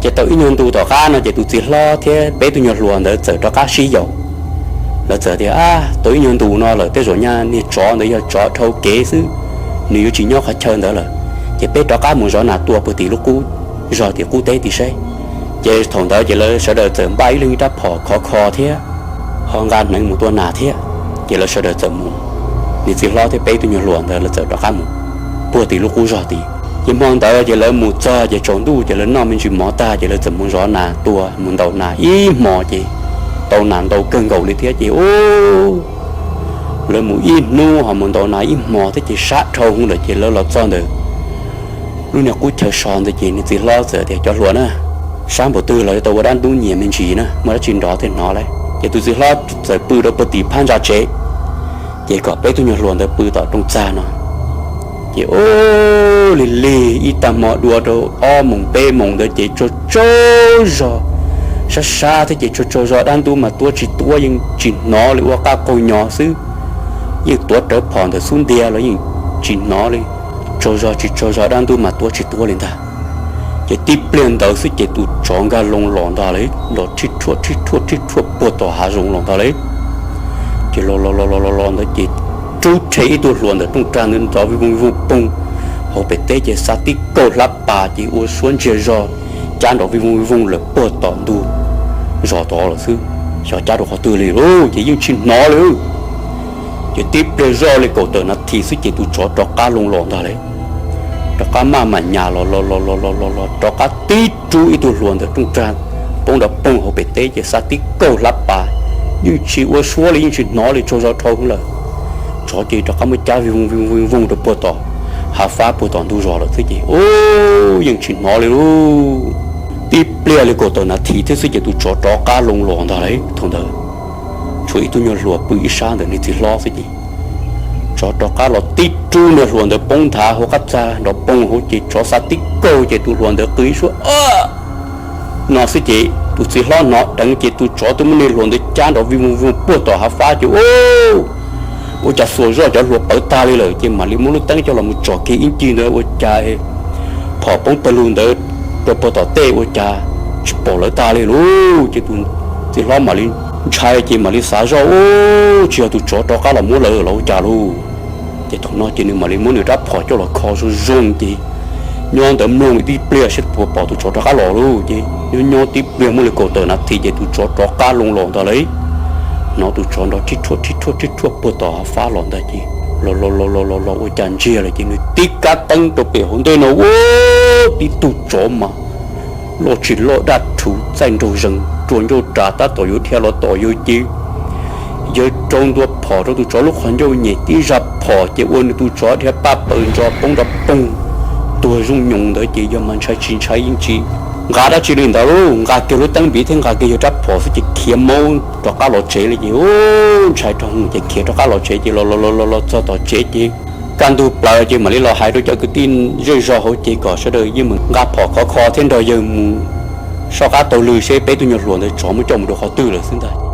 Ces tau ib nyuag ntu tom qab no ces tus txiv hlob thiab peb tug nyuag hluas ntawd txawm rov qab sib yaum. Lawv txawm tias, Ab, tau ib nyuag ntu no lawm tej zaum nyaj niag tsov ntawd yog tsov dhau kev xwb, nws yuav tsis nyob qhov chaw ntawd lawm. Ces peb rov qab mus zov nas tua puag tim lub qub zog tim qub teb tim saib. Ces thaum ntawd ces lawv sawv daws txawm npaj ib leeg ib rab phom khov kho thiab ho nqa hneev mus tua nas thiab. Ces lawv sawv daws txawm mus, niag txiv hlob thiab peb tug nyuag hluas ntawd lawv txawm rov qab mus puag tim lub qub zog tid. Ces hmo ntawd ces lawv mus txog ces tsaus ntuj ces lawv noj me ntsis mov tag ces lawv txawm mus zov nas tua mus ntaus nas ib hmo ces tau nas ntau kawg nkaus li thiab ces u lawv mus ib hnub ho mus ntaus nas ib hmo thiab ces sab dhau lawm ces lawv los txog ntawm lub niag qub chaw so ntawd ces niag txiv hlob txawm tias, Cov hluas na, sab npaum twg los yuav tau ua dab ntub nyias me ntsis na, muaj dab tsi nrov thiaj hnov lauj. Ces tus txiv hlob txawm pw rau puag tim phab ntsa tsev, ces kom peb tug nyuag hluas ntawd pw tom rooj txag no. Ces u lig lig ib tag hmo dua rau ob moos peb moos ntawd ces tsaug tsaug zog, sab sab thiab ces tsaug tsaug zog dab ntub mas tua tsis tua yeej tsis hnov li, ua qaj qaug nyo xwb. Yeej tuav rawv phom ntawm xub ntiag los yeej tsis hnov li, tsaug zog tsis tsaug zog dab ntub mas tua tsis tua li ntag. Ces tib pliag ntawd xwb ces tus tsov nkag loo los ntag lauj, los rhij rhuaj rhij rhuaj rhij rhuaj puag tom hav zoov los ntag lauj. Ces los los los los los los ntawd ces rub rhe ib tug hluas ntawm rooj rag ntawd nrov vij voog vij voog poog hauv pem teb ces xa tib kaug hlab pas ces ua suab ntsiag zog cab nrov vij voog vij voog lawm puag tom ntug zos tod lawm xwb. Xyov cab rau qhov twg li lauj ces yeej tsis hnov li. Ces tib pliag zoj li kaum tawm nas this xwb ces tus tsov rov qab loo los ntag lauj. Rov qab maj mam nyas los los los los los los los rov qab tib rub ib tug hluas ntawm rooj rag poob nrov poog hauv pem teb ces xa tib kaug hlab pas, yeej tsis ua suab li yeej tsis hnov li, tsaug zog dhau lawm. Tsov ces rov qab muab cab vij voog vij voog vij voog rau puag tom hav fab puag tom ntug zos lawm xwb ces u yeej tsis hnov li lauj. Tib pliag li kaum tawm nas this thiab xwb ces tus tsov rov qab loo los ntag lauj. Thaum ntawd tshuav ib tug nyuag hluas pw ib sab ntawm niag txiv hlob xwb ces tsov rov qab los tib rub niag hluas ntawd poob nthav hauv qab txag nrov poog hauv ces tsov xa tib kaug ces tus hluas ntawd qw ib suab no xwb ces tus txiv hlob hnov dheev ces tus tsov twb muab niag hluas ntawd cab nrov vij voog vij voog puag tom hav fab ces u ua cas xuas zoj cov hluas pawv tag li lawm ces mam li muab lub teeb coj los mus tsom kiag ib ncig ntawd ua cas phom poob pawg lug ntawd rau puag tom tej ua cas tsis pom lawv tag li lauj. Ces tus txiv hlob mam li ntshai ces mam li xav zoj u tsis yog tus tsov rov qab los muab lawv los ua cas lauj. Ces thaum no ces nws mam li muab nws rab phom coj los kho zoo zoo ces nyob ntawd mloog tib pliag saib puas pom tus tsov rov qab los lauj. Ces nyob nyob tib pliag muaj li kaum tawm nas this ces tus tsov rov qab loo los ntag lauj. Hnov tus tsov nrov rhij rhuaj rhij rhuaj rhij rhuaj puag tom hav fab los ntag ces los los los los los los ua cas ntsiag lawm ces nws tib kab teeb rau pem hauv ntej no ua tib tug tsov mas loj tsis loj daj rhuv txaij nraug zees rua ncauj ras tab tom yuav dhia los tom yawg ces yawg rau ntua phom rau tus tsov lub qhov ncauj nyem tib zaj phom ces ua nws tus tsov dhia paj paws ntso poob nrov poog tuag zooj nyoos ntawd ces yawg mas ntshai tsis ntshai yeej tsis nqa dab tsi li ntawd lauj, nqa kiag lub teeb npiv thiab nqa kiag yawg rab phom xwb ces khiav maub rov qab los tsev li ces ntshai rau ces khiav rov qab los tsev ces los los los los txog tom tsev ces kaj ntug plaws ces mam li los hais rau cov kwv tij zej zog hauv ces kom sawv daws yeej meem nqa phom khov kho thiab nrog yawg mus soj qab taug lw seb peb tug nyuag hluas ntawd tsov muab coj mus rau qhov twg lawm xwb ntag.